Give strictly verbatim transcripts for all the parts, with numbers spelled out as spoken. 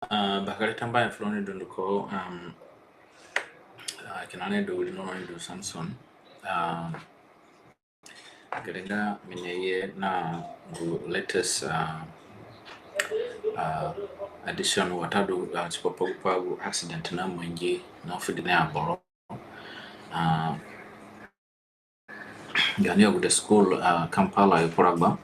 Ah, bakere tambuahe fu roni dunduko, um, ah, kina ni du wiri no ni du Samson. Ah, gere nga mi naye na gu latest, ah, ah, edition watadu, ah, tipa pa gu accident namangi na fu gene aboro. Ah, gaani agude school, ah, Kampala yo kura gba.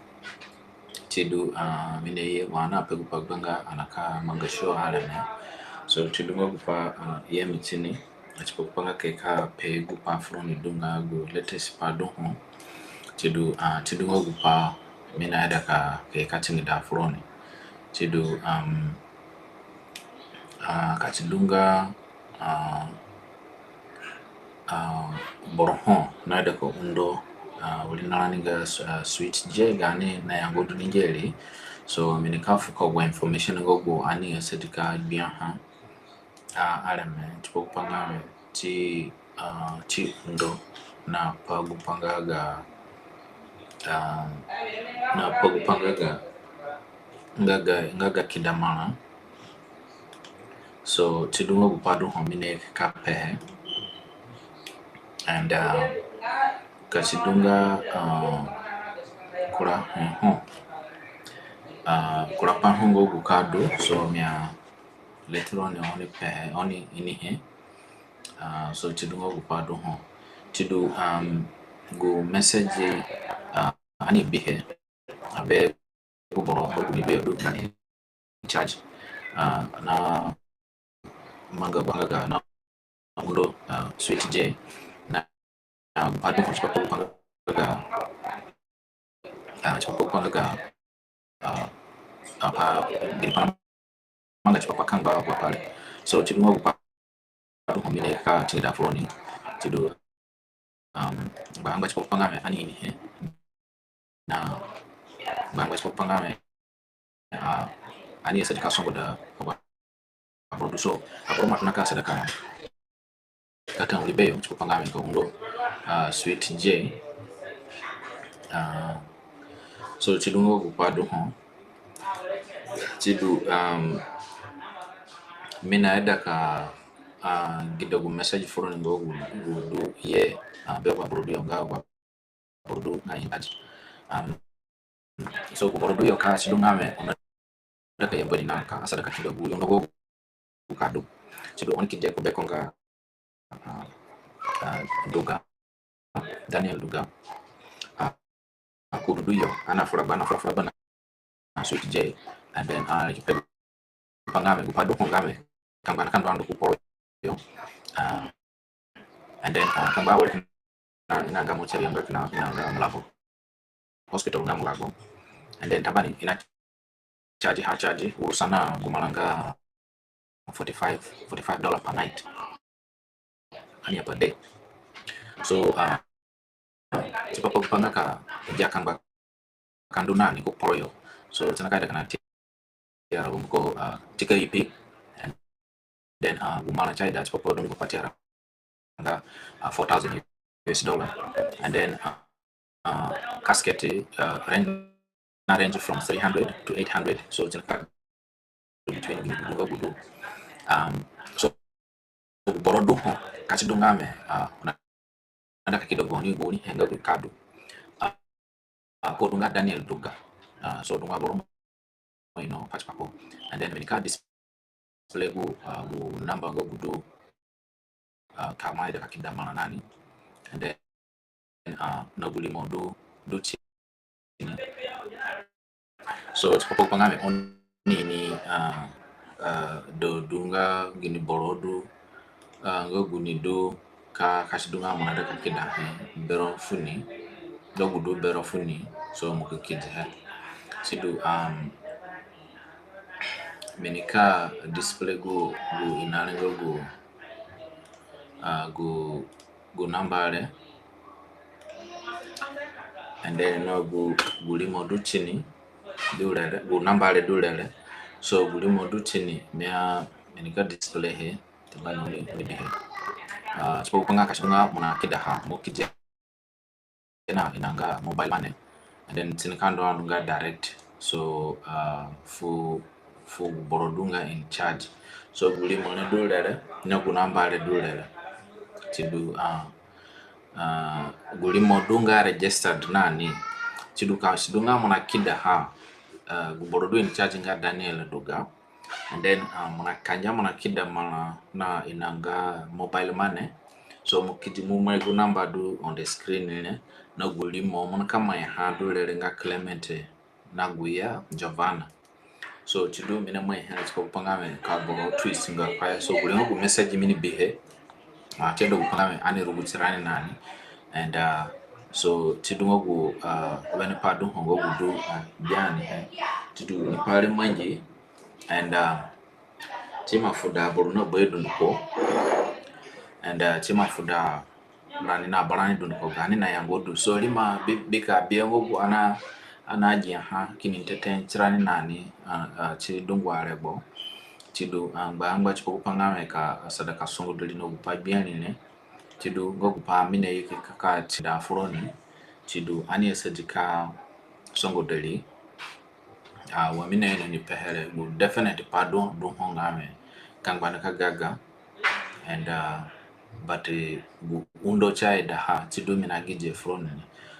Sidu, ah, mi naye wa ani ape gu pa gba nga ani ka manga show areme. So sidu nga gu pa, ah, ye mi tini, ah, tipa gu pa nga ka i ka pe gu pa fu roni du nga gu latest pa du ho. Sidu, ah, sidu nga gu pa mi naida ka, ka i ka tingida fu roni. Sidu, um, ah, ka sidu nga, ah, ah, boro ho naida ka undo, ah, wiri narani nga, ah, Sweet J, gaani nayango du ni ngeri. So mi nika fu ka gu information nga gu ani asadi ka gbiaha, ah, areme, tipa gu pa nga mi ti, ah, ti undo na pa gu pa nga ga, ah, na pa gu pa nga ga, nga ga, nga ga kida marã. So sidu nga gu pa du ho mi naye ka pehe. And, ah, ka sidu nga, ah, kura, eh, ho. Ah, kura pa ho nga gu ka du, so mi a later on oni pehe, oni inihe. Ah, so sidu nga gu pa du ho. Sidu, um, gu message, ah, ani bihe, ah, be gu boro, gu ni be du gaani in charge. Ah, na manga banga ga na undo, ah, Sweet J. Na, ah, gu pa du ho tipa gu pa nga ga, ah, tipa gu pa nga ga, ah, ah, pa gini pa manga tipa pa kangba gu pa re. So sidu nga gu pa du ho mi naye ka tingida fu roni. Sidu, um, ngba ngba tipa gu pa nga mi ani inihe. Na ngba ngba tipa gu pa nga mi, ah, ani asadi ka songoda aboro du. So aboro ima tona ka asada ka, ka ta wiri beyo tipa gu pa nga mi ka undo, ah, Sweet J. Ah, so sidu nga gu pa du ho. Sidu, um, mi naida ka, ah, gida gu message fu roni nga gu, gu du ye, ah, be gu aboro du yo nga gu aboro du nga in charge. Um, so gu boro du yo ka sidu nga mi, ono da ka yamba ni na ka asada ka kida gu yo nga gu ka du. Sidu oni kidi ko be ko nga, ah, ah, Duga, Daniel Duga. Ah, ah, ko du du yo, ani afura gba, ani afura fura gba na Sweet J. And then, ah, ki pe gu pa nga mi, gu pa du ho nga mi, kangba na ka ndu andu ku kporo yo. Ah, and then, ah, kangba were na, na nga mortuary, nga na, na nga Mulago. Hospital nga Mulago. And then Tabani, i na charge, ha charge, uru sa na gu marã nga forty-five, forty-five dollar per night. Ani ya per day. So, ah, tipa pa gu pa nga ka, dia kangba ka ndu na ni ku kporo yo. So, si na ka ida ka na ti ya gu mbiko, ah, ti ka ipi. And then, ah, gu marã si aida tipa pa du ni gu pa ti ya nga, ah, four thousand U S dollar. And then, ah, ah, casket, ah, range, na range from three hundred to eight hundred. So, si na ka between gu du nga gu du. Um, so, gu boro du ho, ka si du nga mi, ah, na, na da ka kida gaoni, gaoni he nga gu ka du. Ah, ah, ko du nga Daniel Duga. Ah, so du nga boro mo ino pa tipa ko. And then mi nika display gu, ah, gu number nga gu du, ah, ka mo aida ka kida marã na ni. And then, ah, na gu rimo du, du ti ni. So, tipa gu pa nga mi, oni ini, ah, ah, du, du nga gini boro du, ah, nga gu ni du ka, ka si du nga mo naida ka kida he bero fu ni, nga gu du bero fu ni, so mo ki kidi he. Sidu, um, mi nika display gu, gu ina re nga gu, ah, gu, gu number re. And then na gu, gu rimo du ti ni, du re re, gu number re du re re. So gu rimo du ti ni, mi a, mi nika display he, tipa ni, ni, ni he. Ah, so gu pa nga ka si du nga mo na kida ha, mo kidi he na, ina nga mobile money. And then si nika ndu andu nga direct. So, ah, fu, fu gu boro du nga in charge. So gu rimo re du rere, na gu namba re du rere. Ti du, ah, ah, gu rimo du nga registered na ni. Ti du ka si du nga mo na kida ha, ah, gu boro du in charge nga Daniel Duga. And then, ah, mo na kanja mo na kida mara na ina nga mobile money. So mo kidi mo mai gu namba du on the screen re, na gu rimo mo na ka mai ha du rere nga Clement na gu ya Giovanna. So ti du mi na mai ha tipa gu pa nga wẽ ka boro twist nga pa ya. So gu rengo gu message mi ni bihe. Ah, ti du gu pa nga wẽ ani rugu tirani na ni. And, ah, so ti du nga gu, ah, wene pa du ho nga gu du, ah, biani he. Ti du ni pa re mangi. And, ah, ti ima fuda boro na bayo dunduko. And, ah, ti ima fuda rani na barani dunduko gaani na yango du. So rimo bi, bi ka bia nga gu ani, ani agia ha kini tete tirani na ni, ah, ah, ti du ngba regbo. Ti du, ah, ngba, ngba tipa gu pa nga wẽ ka asada ka songoda ri na gu pa gbia ni ne. Ti du nga gu pa mi na ye ka, ka, ka ti da furoni. Ti du ani asadi ka songoda ri. Ah, wa mi na ye na ni pehe re, gu definite pa du, du ho nga wẽ ka ngba ni ka gaga. And, ah, but, eh, gu undo ti aida ha, ti du mi na gi dia furoni.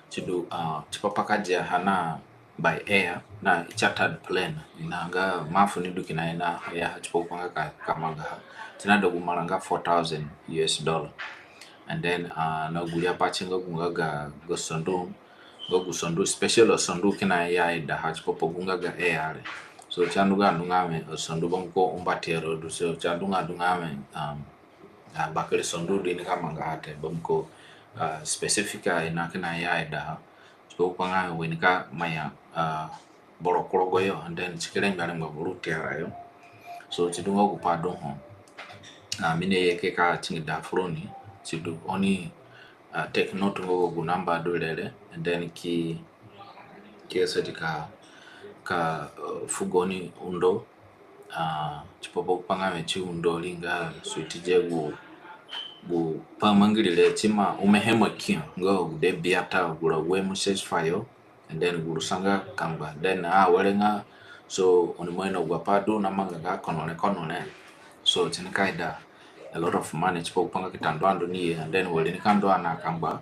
Ti du, ah, tipa pa ka dia ha na by air, na chartered plane. Ina nga mafu ni du kina ina ya ha tipa gu pa nga ka, ka manga ha. Ti na da gu mara nga four thousand U S dollar. And then, ah, na gu ri apai ti nga gu nga ga, ga sandu, nga gu sandu, special sandu kina ya ida ha tipa pa gu nga ga air re. So ti andunga andunga wẽ, eh, sandu bambiko umba tiero du. So ti andunga andunga wẽ, um, ah, bakere sandu du i ni ka manga ha te bambiko, ah, specific a ina kina ya ida ha. Tipa gu pa nga wẽ i ni ka mai ya, ah, boro ku rogo yo, and then si ki rengbe arengba boro tiara yo. So ti du nga gu pa du ho. Ah, mi na ye ke ka tingida furoni, ti du oni, ah, take note nga gu namba du rere, and then ki, ki asadi ka, ka, uh, fu gaoni undo, ah, tipa pa gu pa nga wẽ ti undo ri nga so ti dia gu, gu pa mangi ri re ti ima umehe ima kio, nga gu de biata, gu rago imo ceasefire yo, and then gu rusa nga ka ngba. Then, ah, were nga, so oni ima ino gu pa du na manga nga kono re, kono re. So ti ni ka ida a lot of money tipa gu pa nga ki ta ndu andu ni ye, and then were ni ka ndu ana ka ngba,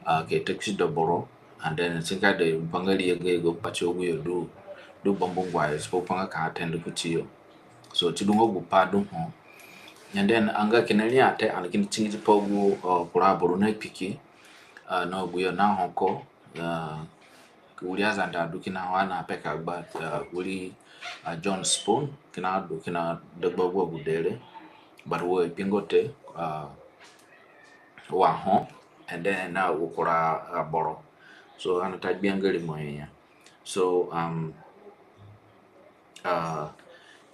ah, ki ta kusi da boro, and then ti ni ka ida gu pa nga ri ye nga gu pati agu yo du, du bambu ngba yo tipa gu pa nga ka attend kuti yo. So ti du nga gu pa du ho. And then anga kina ri a te, ani kini tingi tipa gu, ah, kura aboro na kpiki, ah, na agu yo na ho ko, ah, wiri aZande adu kina ho ani apeka gba, ah, wiri, ah, John Spoon, kina adu kina dagba agu agude re, but wa kpingo te, ah, wa ho, and then na gu kura aboro. So ani ta gbia nga rimo yo ya. So, um, ah,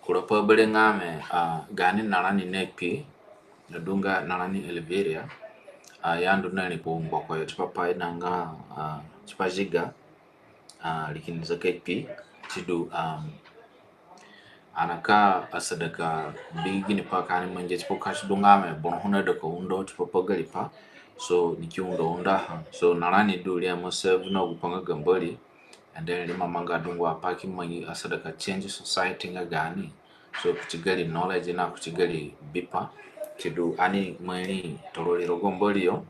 kura pa bere nga wẽ, ah, gaani narani na kpi, adunga narani Elveria, ah, ya ndu na ri ku ngboko yo tipa pa ina nga, ah, tipa ziga, ah, ri kini zaka kpi, ti du, um, ani ka asada ka bi gini pa ka ani mangi tipa ka si du nga wẽ boro ho naida ka undo tipa pa gari pa. So ni ki undo undo ha. So narani du ri ima serve na gu pa nga ga Mbori. And then ri ima manga dungu apai ki mangi asada ka change society nga gaani. So kuti gari knowledge na kuti gari bipa, ti du ani mai ri toro ri rogo Mbori yo.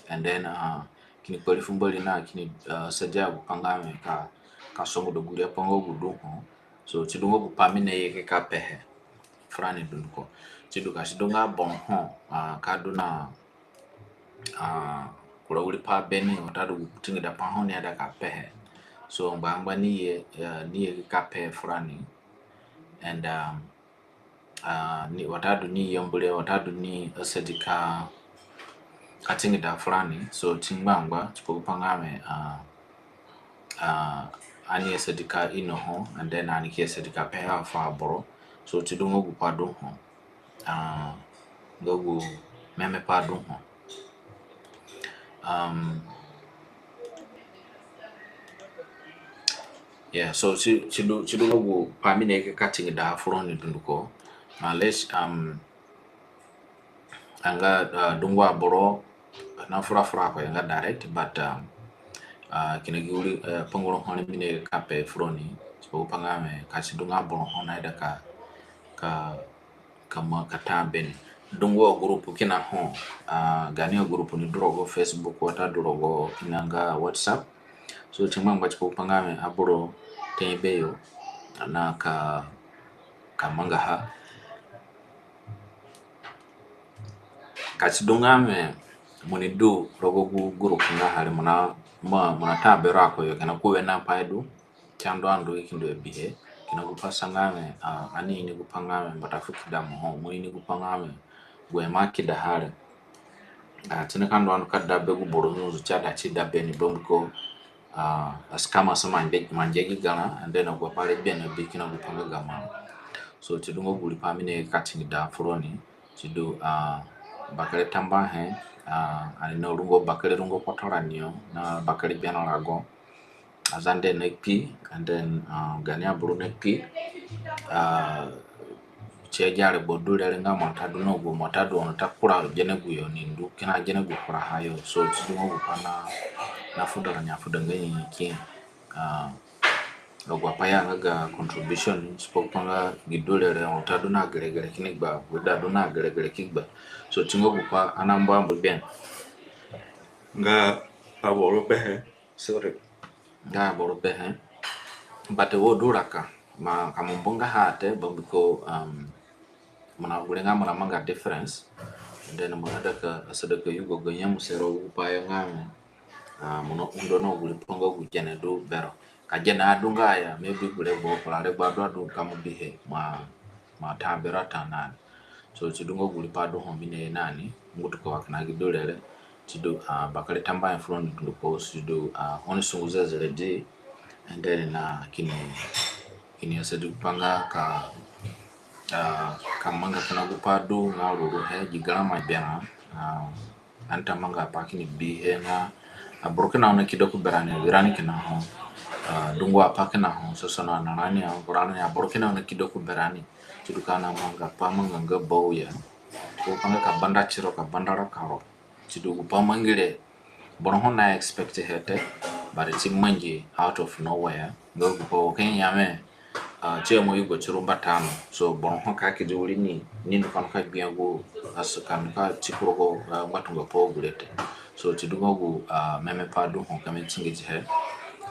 And then, ah, kini kpari fu Mbori na kini, ah, sadia gu pa nga wẽ ka, ka songoda gu ri apai nga gu du ho. So ti du nga gu pa mi na ye ke ka pehe furani dunduko. Ti du ka si du nga boro ho, ah, ka du na, ah, kura wiri pa beni watadu gu tingida pa ho ni aida ka pehe. So ngba ngba ni ye, ah, ni ye ke ka pehe furani. And, um, ah, ni watadu ni yambu re, watadu ni asadi ka, ka tingida furani. So ti ngba ngba tipa gu pa nga wẽ, ah, ah, ani asadi ka ino ho, and then ani ki asadi ka pehe fu aboro. So ti du nga gu pa du ho. Ah, nga gu meme pa du ho. Um, yeah, so ti, ti du, ti du nga gu pa mi na ye ke ka tingida furoni dunduko. Unless, um, anga, ah, dungu aboro na fura fura ko ya nga direct, but, um, ah, kina gi wiri, eh, pangoro ho re mi na ye ke ka pe furoni, tipa gu pa nga wẽ ka si du nga boro ho naida ka, ka, ka ma, ka ta beni. Dungu agurupu kina ho, ah, gaani agurupu ni du rogo Facebook watadu rogo kina nga WhatsApp. So ti ngbangba tipa gupai nga wẽ aboro te beyo na ka, ka mangaha. Ka si du nga wẽ mo ni du rogo gu gurupu nga ha re, mo na, mo, mo na ta bero ako yo kina ku wene apai du, si andu andu i ki ndu a bihe kina gupai sa nga wẽ, ah, ani ini gupai nga wẽ mbata fu kida mo ho, mo ini gupai nga wẽ gu he mo akidaha re, ah, si nika ndu andu ka da be gu boro nzunzu si aida si da beni, bambiko, ah, a scammers mangi, mangi gi garã, and then agu apai re gbe na bi kina gupai nga ga marã. So si du nga gu wiri pai mi ni ka tingida furoni. Si du, ah, bakere tambuahe, ah, ani na rungo bakere rungo kpotorani yo, na bakere gberã rago. Azande na kpi, and then, ah, gaani aboro na kpi, ah, si agi aregbo du re re nga mo ata du na gu, mo ata du ono ta kura gene gu yo ni ndu kina gene gu kuraha yo. So si du nga gupai na, na fuda rani afuda nga nyanyaki, ah, agu apai ya nga ga contribution, si pa gupai nga gi du re re, ono ta du na geregere kini gba, gu da du na geregere ki gba. So si nga gupai ani ambu ambu gbe nga aboro behe, sorry, nga aboro behe. But wo du raka, ma ka mo mbu nga ha te, bambiko, um, mo na gure nga mo na manga difference. And then mo na ida ka asada ka yugo ga nyemuse rogo gupai yo nga wẽ, ah, mo na undo na gu wiri pai nga gu gene du bero. Ka gene adu nga ya, maybe gu regbo, kura regbo adu adu ka mo bihe, mo, mo ta bero ata na ni. So si du nga gu wiri pai du ho mi ni ye na ni, ngu tuko wa kina gi du re re. Si du, ah, bakere tambuahe furoni dunduko, si du, ah, oni sungu zezeredi, and then na kini, kini asadi gupai nga ka, ah, ka manga kina gupai du nga ruruhe, gi garã ima gberã, ah, ani ta manga apai kini bihe nga aboro kina ho na kido ku berani, wirani kina ho, ah, dungu apai kina ho, sosono anarani, akurarani, aboro kina ho na kido ku berani. Si du ka ani manga apai manga nga bau ya. Gupai nga ka banda tiro, ka banda raka ro. Si du gupai mangi re, boro ho na expect he te, but si mangi out of nowhere. Nga gupai wo ka i ya wẽ, ah, si ima yugo tiro mbata no. So boro ho ka kedi wiri ni, ni ndu ka nika gbia gu, as ka nika ti ku rogo, ah, ngbatunga pai gure te. So si du nga gu, ah, meme pai du ho ka mi tingidi he.